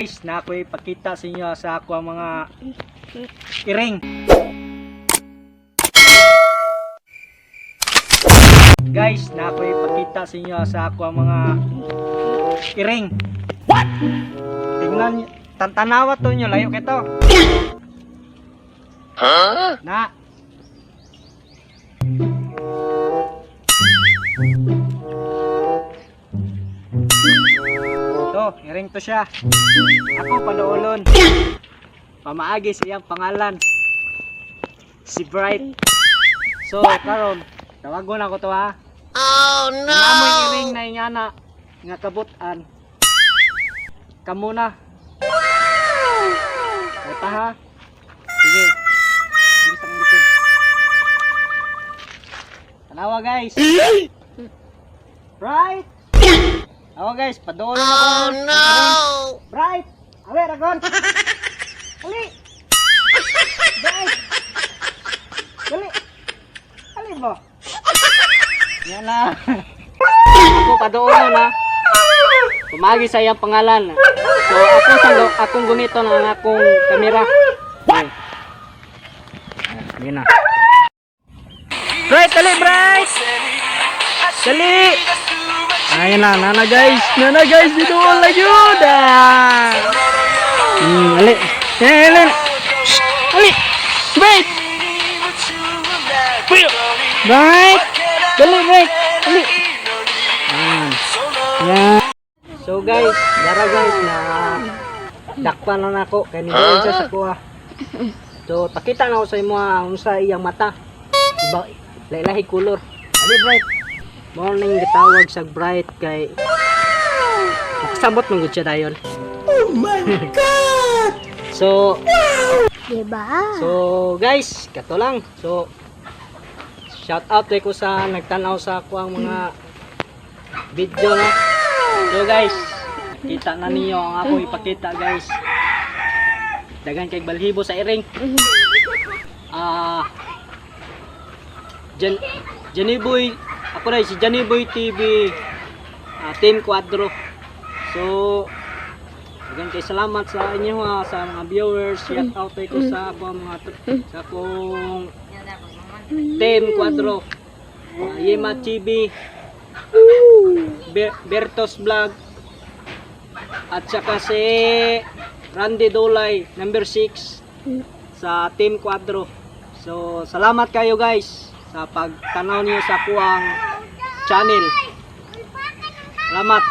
Guys, na ako ipakita sa inyo sa ako ang mga iring. Guys, na ako ipakita sa inyo sa ako ang mga iring. What? Tingnan, tantanawa to nyo, layo kito. Huh? Na. To, iring to siya. Ako paluulon. Pamaagi sa iyang pangalan. Si Bright. So, karon, tawagon ako to ha. Oh no! Nga iring na ingana nga kabutan. Kamo na. Ay pa ha. Sige. Bilis ang likod. Tanawa, guys. Bright. Awa guys, padulo na ko. Oh no! Bright! Awe, ragon! Ali! Bright! Dali! Ali mo! Yan na. Ako padoon na. Pumagi sa iyang pangalan. So ako sa akong gunito na ang akong kamera. Okay. Yan na. Bright, dali, Bright! Dali! Ayan na, nana guys. Nana guys, dito wala yun. Ah. Ali. Eh, ali. Shh, ali. Bright. Bright. Dali, Bright. Ali. Ayan. Ayan. So guys, dara guys na dakpan na nako kay ni siya sa kuha. So pakita na ako sa imo ah, unsa iyang mata. Iba lahi color. Ali, Bright. Mao ning gitawag sa Bright kay makasabot man gud siya dayon. Oh my God! So Diba? So guys, kato lang. So shout out ko sa nagtan-aw sa ako ang mga video, no. So guys, nakita na niyo ang ako ipakita, guys. Daghan kay balhibo sa iring. Ah, Jan Johnny Boy, ako rin si Johnny Boy TV, Team Quadro. So daghan kay salamat sa inyo ha, sa mga viewers. Shout out ko sa ako ang mga sa akong Team Quadro. Yema TV, Bertos Vlog, at saka si Randy Dolay, number 6 sa Team Quadro. So, salamat kayo guys sa pagtanaw niyo sa kuang channel. Salamat.